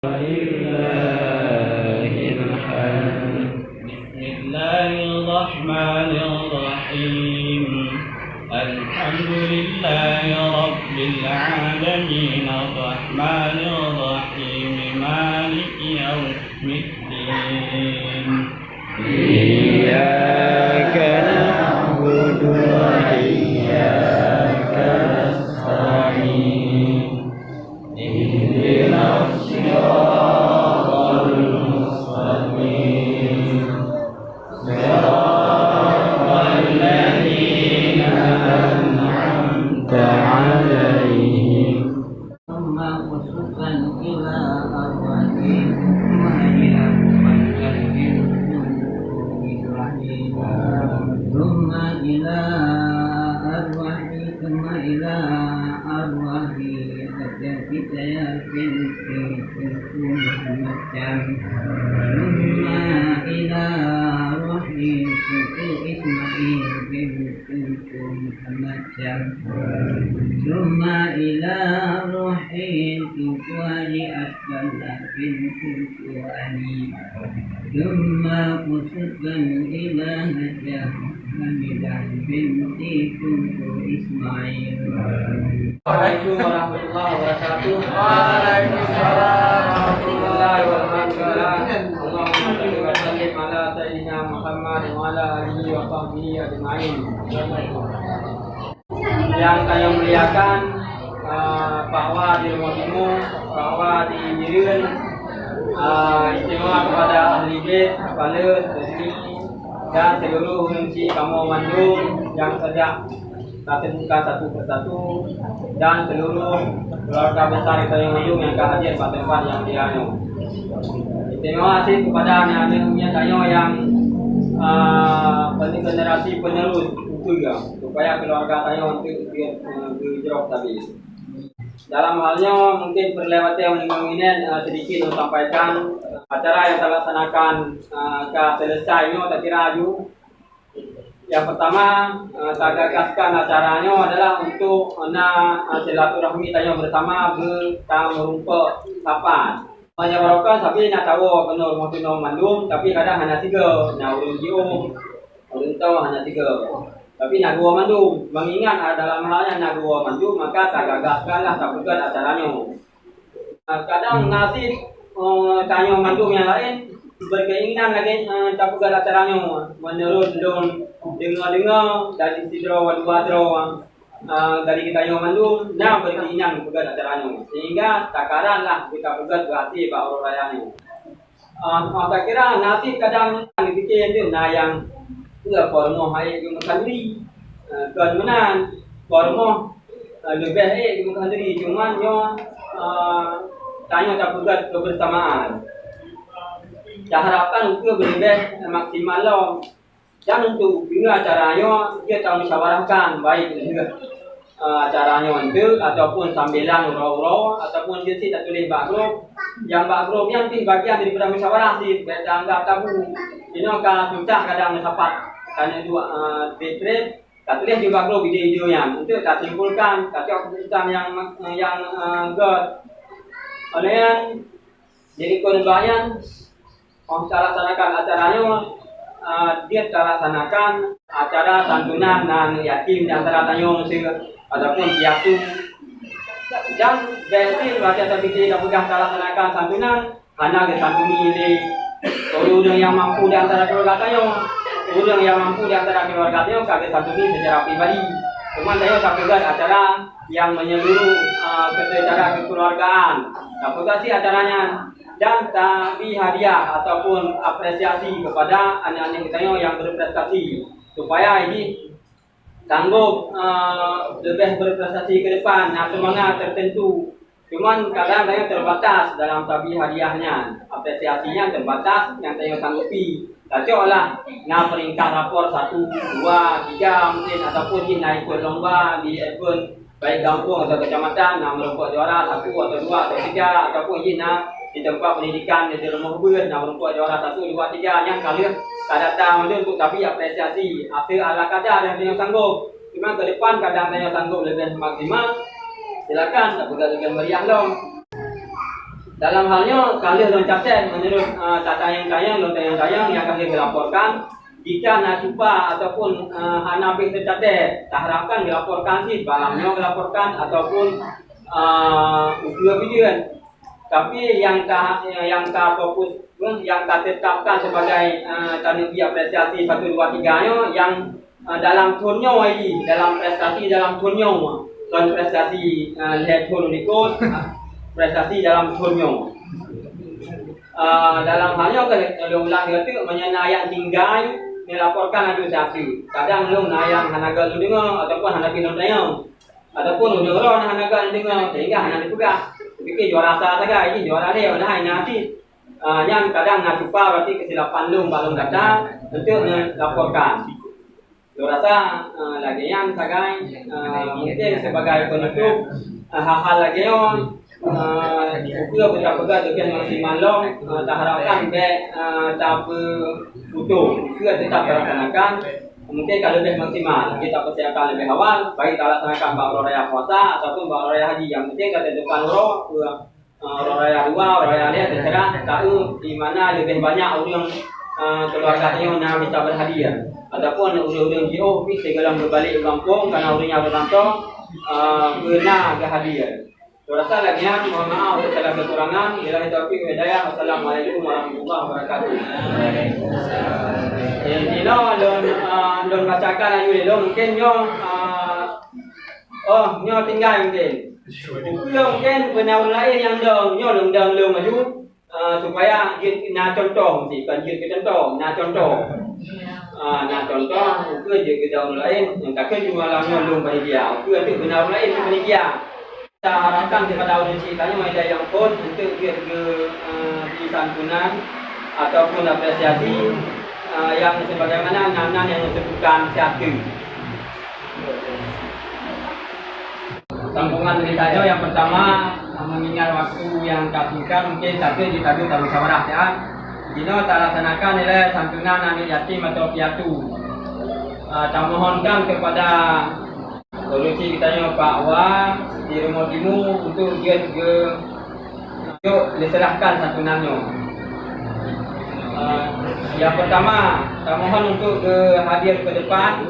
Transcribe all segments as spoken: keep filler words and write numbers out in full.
ولله الحمد. بسم الله الرحمن الرحيم. الحمد لله رب العالمين. الرحمن الرحيم. مالك يوم الدين. إياك نعبد وإياك نستعين. اهدنا الصراط المستقيم. صراط الذين أنعمت عليهم. ثم خصوصا إلى أرواح أمهاتهم ثم إلى أرواح ثم إلى أرواح أجدادنا في القبور مكة. ثم إلى أرواح إسماعيل في القبور مكة. ثم إلى أرواح الكفار أسفل في القبور. ثم خصوصا إلى نجاة حميدة بنت كنت إسماعيل. السلام عليكم ورحمة الله وبركاته. وعليكم السلام ورحمة الله وبركاته. اللهم صل وسلم على سيدنا محمد وعلى آله وصحبه أجمعين. Nyang tanyoe muliakan, ah, bahwa di Rumoh Timur, bahwa di Bireuen, ah, istimewa kepada ahli bait, kepala, dan seluruh ureueng syiek kamoe mandum nyang sejak ka teubuka satu persatu, dan seluruh keluarga besar tanyoe mandum nyang ka hadir bak tempat nyang mulia nyoe. Istimewa cit kepada aneuk-aneuk tanyoe nyang, ah, generasi penerus ukeue, supaya keluarga tanyoe untuk geu-, geu-, geujeurok sabe. Dalam hal nyoe, mungkin peureulée watée nyang lima minit, eh, sedikit lôn sampaikan, eh, acara nyang talaksanakan, eh, ka selesai nyoe takira aju. Nyang pertama, eh, tagagaskan acara nyoe adalah untuk na, eh, silaturahmi tanyoe bersama beutameurumpok sapat. Meunyoe barokon sabe na tawoe keunoe rumoh keunoe mandum, tapi kadang hana sigoe, na ureueng jiôh, ureueng toe hana sigoe. Tapi na geuwoe mandum, mengingat, ah, dalam hal nyan na geuwoe mandum, maka tagagaskanlah tapeugét acara nyoe. Ah, kadang na cit, eh, tanyoe mandum nyang laén berkeinginan lagée, eh, tapeugét acara nyoe. Meunurot lôn deungoe-deungoe dari sidroe dua droe, eh, dari geutanyoe mandum na berkeinginan peugét acara nyoe. Sehingga takaranlah geutanyoe peugét beuhasé bak uroe raya nyoe. Ah, ah, takira na cit kadang geupiké teuh na nyang peue po rumoh han ék geumeukeunduri. Ah, kon meunan, po rumoh, ah, leubeh ék geumeukeunduri, cuman nyoe, ah, tanyoe tapeugét kebersamaan. Taharapkan ukeue leubeh maksimal lom. Dan untuk ukeue acara nyoe, jeuet tamusyawarahkan, baik lheueh, eh, acara nyoe enteuk ataupun sambilan uroe-uroe ataupun jeuet cit tatuléh bak grup. Nyang bak grup nyan pih bagian daripada musyawarah cit, bék taanggap tabu. Inoe ka susah kadang meusapat, ka neuk duek, eh, treb-treb, tatuléh di bak grup ide-ide nyan. Enteuk tasimpulkan, tacok keuputusan nyang, nyang, eh, göt. Oleh nyan, jadi kon bayan, oh, talaksanakan acara nyoe, ah, jeuet talaksanakan acara santunan aneuk yatim di antara tanyoe meuseu ataupun piatu. Dan bék cit watée tapiké tapeugah talaksanakan santunan, hana geusantuni lé ureueng nyang mampu di antara keluarga tanyoe. Ureueng nyang mampu di antara keluarga tanyoe ka geusantuni secara pribadi. Cuma tanyoe tapeugét acara nyang menyeluruh, ah, secara kekeluargaan. Tapeugét cit acara nyan. Dan tabri hadiah ataupun apresiasi kepada aneuk-aneuk geutanyoe nyang berprestasi, supaya jih sanggob, eh, leubeh berprestasi ke depan, na seumangat tertentu. Cuman kadang tanyoe terbatas dalam tabri hadiah nyan, apresiasi nyan terbatas nyang tanyoe sanggopi. Tacoklah na peringkat rapor satu, dua, tiga mungkin, ataupun jih na ikot lomba di event baik gampông atau kecamatan, na meurumpok juara satu atau dua atau tiga, ataupun jih na di tempat pendidikan, di rumoh beuet, na meurumpok juara satu, dua, tiga, nyang ka lheueh ka data mandum untuk tabri apresiasi. Asai ala kadar nyang tanyoe sanggob. Cuma ke depan kadang tanyoe sanggob leubeh maksimal, silakan tapeugah leubeh meriah lom. Dalam hal nyoe, ka lheueh lôn catat meunurot, eh, tatanyong-tanyong, lôn tanyong-tanyong nyang ka lheueh geulaporkan, jika na cupa ataupun, eh, hana beh teucatat, taharapkan geulaporkan cit, malam nyoe geulaporkan ataupun, eh, ukeue bideueng. Tapi nyang ka, nyang ka fokus, nyang ka tetapkan sebagai, eh, taneuk bri apresiasi satu, dua, tiga nyoe nyang, eh, dalam thon nyoe, dalam prestasi dalam thon nyoe. Kon prestasi, eh, lhèe thon likot, prestasi dalam thon nyoe. Eh, dalam hal nyoe kan, lôn ulang lagèe tu, meunyoe na nyang tinggai, neulaporkan laju siat-siat. Kadang lôn na nyang hana gèt lôn deungö ataupun hana pih lôn tanyong. Ataupun uroe-uroe na hana gèt lôn deungö, sehingga hana neupeugah. Pikir juara sa sagai, jih juara lhèe, padahai na cit. Ah, nyan kadang na cupa, berarti kesilapan lôn bak lôn gata untuk neulaporkan. Lôn rasa, ah, lagèe nyan sagai, ah, mungkin sebagai penutup, ah, hal-hal lagèe nyoe, ah, ukeue beutapeugah leubeh maksimal lom, ah, taharapkan bèk, ah, tapeuputoh, ukeue tetap talaksanakan. Mungkin ka leubeh maksimal, kita persiapkan lebih awal, baik talaksanakan bak uroe raya puasa ataupun bak uroe raya haji. Yang penting ka tentukan uroe, eh, uroe raya dua, uroe raya lhèe, terserah tahu di mana lebih banyak ureueng, eh, keluarga tanyoe na bisa berhadir. Ataupun ureueng-ureueng jiôh pih sigohlom geubalek u gampông karena ureueng nyang reutantoe, eh, beuna geuhadir. Lôn rasa lagèe nyan, mohon maaf untuk segala kekurangan. Billahi taufiq wal hidayah. Wassalamualaikum warahmatullahi wabarakatuh. Eh, inoe lôn, eh, lôn bacakan laju lé lôn. Mungkin nyoe, eh, oh, nyoe tinggai mungkin. Ukeue mungkin beuna ureueng laén nyang dong, nyoe lôn dong lôn laju. Ah, supaya jeuet na cuntoh meusti, kon jeuet keu cuntoh, na cuntoh. Ah, na cuntoh, ukeue jeuet keu ureueng laén, nyang takheun cuma lam nyoe lôn panitia. Ukeue jeuet beuna ureueng laén keu panitia. Kita harapkan kepada ureueng syiek tanyoe media yang phôn untuk jeuet geu, eh, bri santunan ataupun apresiasi, eh, yang sebagaimana nan-nan nyang disebutkan siat teuk. Sambungan cerita nyoe, yang pertama, mengingat waktu yang ka singkat, mungkin satu jitajuk tamusyawarah siat. Jinoe talaksanakan ilèe santunan aneuk yatim atau piatu. Ah, tamohonkan kepada ureueng syiek geutanyoe Pak Wa di Rumoh Timu untuk jeuet geu Jok, diserahkan santunan nyoe. Eh, yang pertama, tamohon untuk geuhadir ke depan.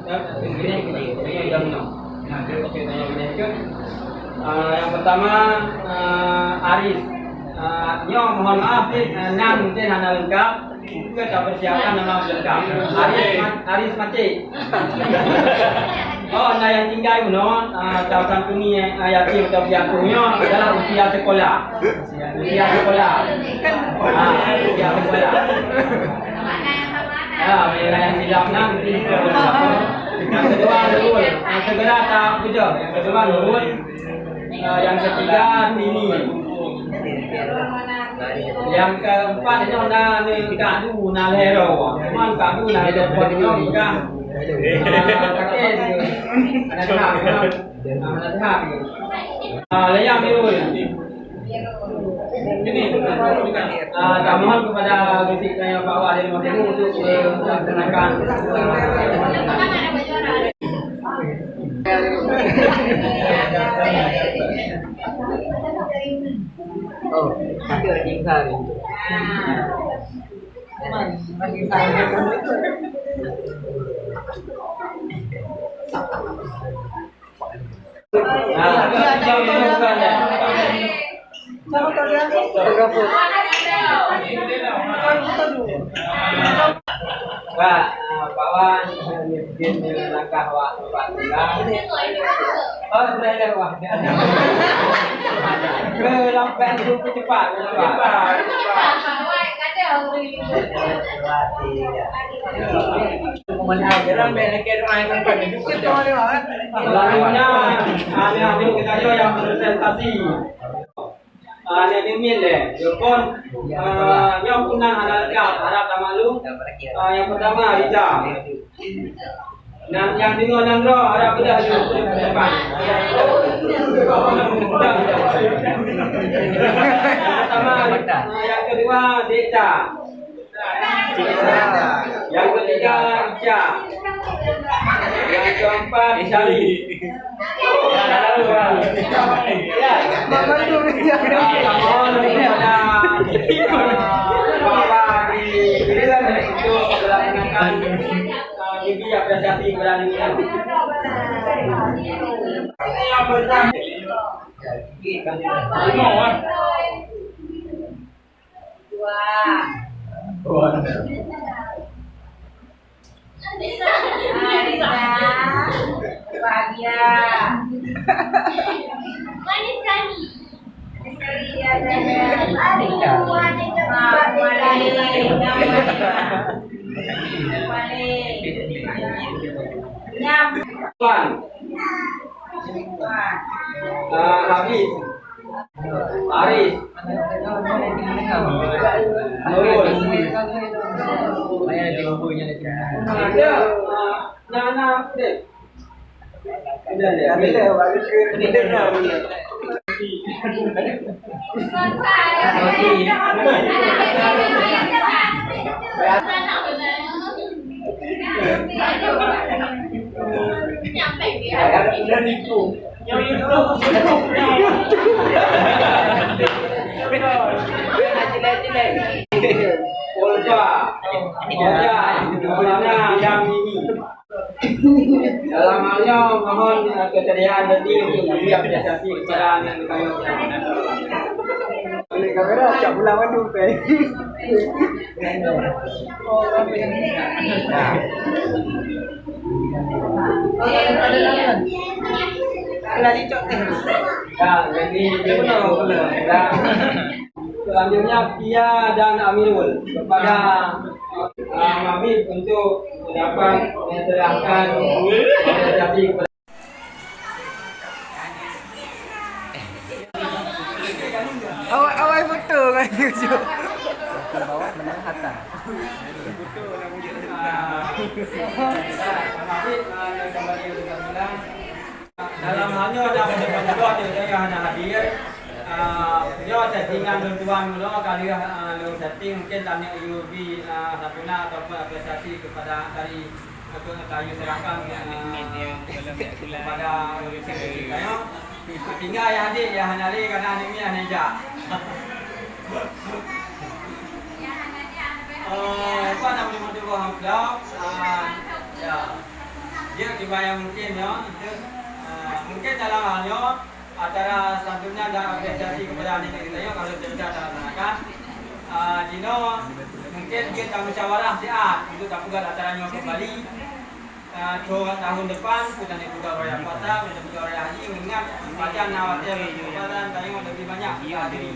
Eh, sini, sini, sini, yang nyoe. Nah, dia pasti tanya bini tu. Eh, yang pertama, eh, Aris. Eh, nyoe mohon maaf, eh, nan mungkin hana lengkap. Ukeue tapersiapkan nama lengkap. Aris Ma-, Aris Matik. Oh, na nyang tinggai bunoe, ah, tasantuni, ah, yatim atau piatu nyoe adalah usia sekolah. Usia sekolah. Ah, usia sekolah. Ah, na nyang silap na. Yang kedua, Nurul. Ah, segera tak betul. Yang kedua, Nurul. Ah, yang ketiga, Tini. Yang keempat nyoe na ni Kak Du, na lhèe droe. Cuman Kak Du na lhèe droe nyoe bukan. Ah, sakét. Ada tahap, kan? Ah, ada tahap. Ah, lhèe nyang biru ni. Ah, tamohon kepada Gusti Tuhan yang bawa dari Matimu untuk, eh, melaksanakan. Oh, tapi ada jingkar itu. Pak, ah, Pak Wan, mungkin langkah awak tempat tinggal. Oh, sudah ada, wah. Ke lampet tu, ke cepat, ke cepat. Selanjutnya, adik-adik kita yang berprestasi. Ah, nyan miet lé. Dia pun, ah, nyoe pun nan hana lengkap, harap tamaklum. Ah, yang pertama, Rita. Nan nyang deungoe nan droe, harap beudôh laju. Yang pertama, ah, yang kedua, Dek Ca. Yang ketiga, Ica. Yang keempat, Syarif. Ya, mohon daripada, ah, Bapak di Bireuen untuk melaksanakan, ah, bagi apresiasi kepada Nyonya. Dua. Bahagia. Manis sekali. Manis sekali, ya, ya, ya. Manis. Manis. Manis. Nyam. Tuan. Ah, Habib. Arif. Nurul. Ya, ah, Nana, Dek. Udah, Dek. Udah, udah. Ulfa, Ojan, Maulana, dan Mimi. Dalam hal nyoe, mohon, eh, kesediaan hati untuk memberi apresiasi kepada aneuk geutanyoe. Oleh kamera, cak pulang bandum, peh. Ya, jadi, ya. Selanjutnya, Pia dan Amirul. Kepada, ah, Habib untuk dapat menyerahkan apresiasi kepada Awai, awai foto ngon Yusuf. Bawah menengah atas. Dalam hal nyoe, ada beutôi-beutôi nyoe hana hadir. Ah, nyoe settingan lôn tuan meunoe, ka lheueh, ah, lôn setting, mungkin lam nyoe U B, ah, santunan ataupun apresiasi kepada dari Aku nak tanya silakan, eh, kepada orang yang saya. Tinggal ya adik, ya hana lé, karena aneuk miet hana ijak. Eh, apa nama, lima puluh ribu amplop? Ah, ya. Dia tiba yang mungkin, ya. Itu, ah, mungkin dalam hal nyoe, acara selanjutnya dan apresiasi kepada aneuk-aneuk kita, ya, kalau bisa dilaksanakan. Ah, jinoe mungkin kita musyawarah siat untuk tapeugöt acara nyoe kembali. Ah, tahun, tahun depan, kita ni buka raya puasa, kita buka raya haji, mengingat pajan na watèe kesempatan tayong lebih banyak kita hadiri.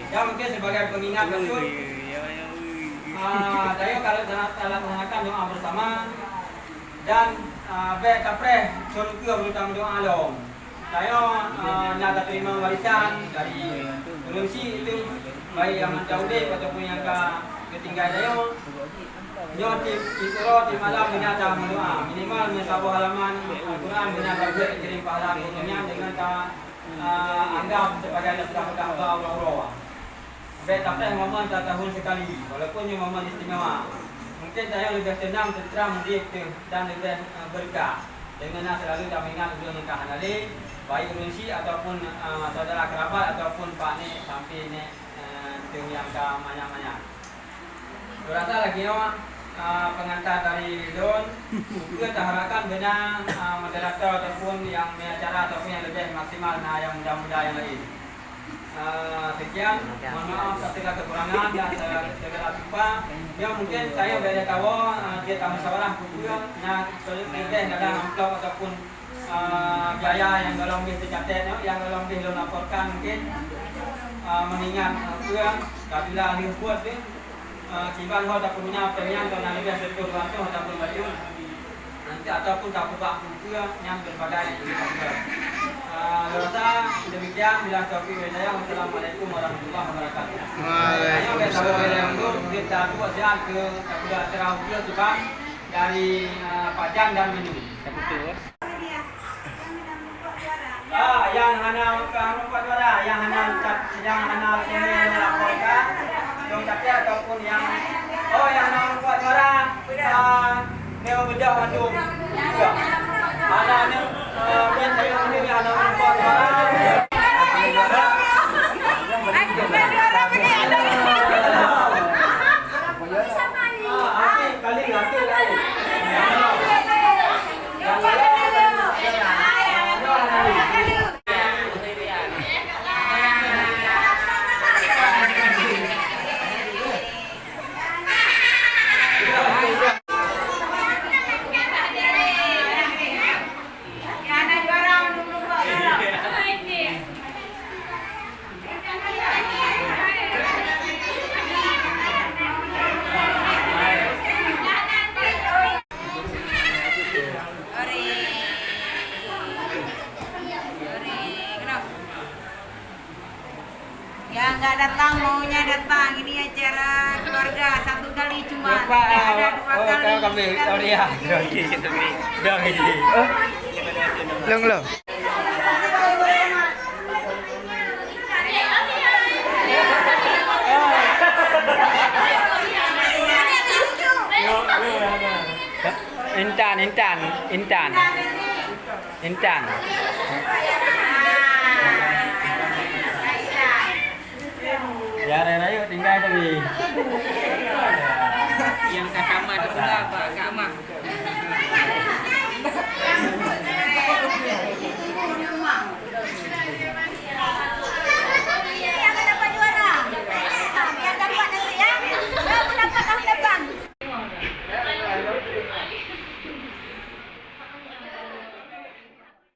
Ya, mungkin sebagai pengingat betul. Ah, tayong kalau ta-, ta laksanakan doa bersama dan, ah, bèk tapreh, côn keue beureuta meudoa lom. Tayong, ah, na tateurimong warisan dari ureueng chik itu, baik nyang mantong udép ataupun nyang ka geutinggai tayong. Nyoe tiep, tiep uroe, tiep malam beuna tameudoa, minimal meusaboh halaman Al-Quran beuna tabeuet kirém pahala keu gobnyan deungon ta, ah, anggap sebagai sedekah haba uroe-uroe. Bèk tapreh momen satahu sekali, walaupun nyoe momen istimewa. Mungkin tanyoe leubeh teunang, teuntram udép teuh dan leubeh, eh, beureukat. Deungon na seulalu tameuingat ureueng nyang ka hana lé, baik ureueng chik ataupun, eh, syedara keurabat ataupun pak nek sampoe nek, eh, teuh nyang ka manyak-manyak. Lôn rasa lagèe nyoe, eh, peungantar dari lôn, peue taharapkan beuna, eh, moderator ataupun nyang meuacara ataupun nyang leubeh maksimal na nyang muda-muda nyang laén. Ah, sekian. Mohon maaf atas segala kekurangan dan segala, segala lupa. Ya, mungkin saya boleh tahu, ah, dia tamu musyawarah pukul na leubeh dalam amplop ataupun, ah, biaya nyang golom bih teucatat, nyang golom bih lôn laporkan mungkin, ah, mengingat, ah, peue, kabila lheueh buet deh, ah, kiban ho tapeuguna peumian keu na leubeh sireutoh dua ratus ataupun bacut. Nanti ataupun tapeugah peue nyang berbagai. Ah, lôn rasa demikian, billahi taufiq wal hidayah. Wassalamualaikum warahmatullahi wabarakatuh. Waalaikumsalam. Ayo, guys, salam dari Anggun, kita buat siap ke, kita buat acara ukur sebab dari, ah, Pak Jan dan Menu. Ah, nyang hana meurumpok juara, nyang hana cat-, nyang hana peungeut laporkan, dong tapi ataupun nyang, oh, nyang hana meurumpok juara, ah, nyoe beudôh mandum. Ya. Yang datang, ini acara keluarga, satu kali cuma. Lupa, tidak ada ah, dua oh, kali. Tahu kami, tahu dia. Dah, dah, dah. Long, long. Intan, Intan, Intan. Intan. Ya, Raya, Raya, tinggal tadi. Yang kata mah, dah, Pak, Kak Mah.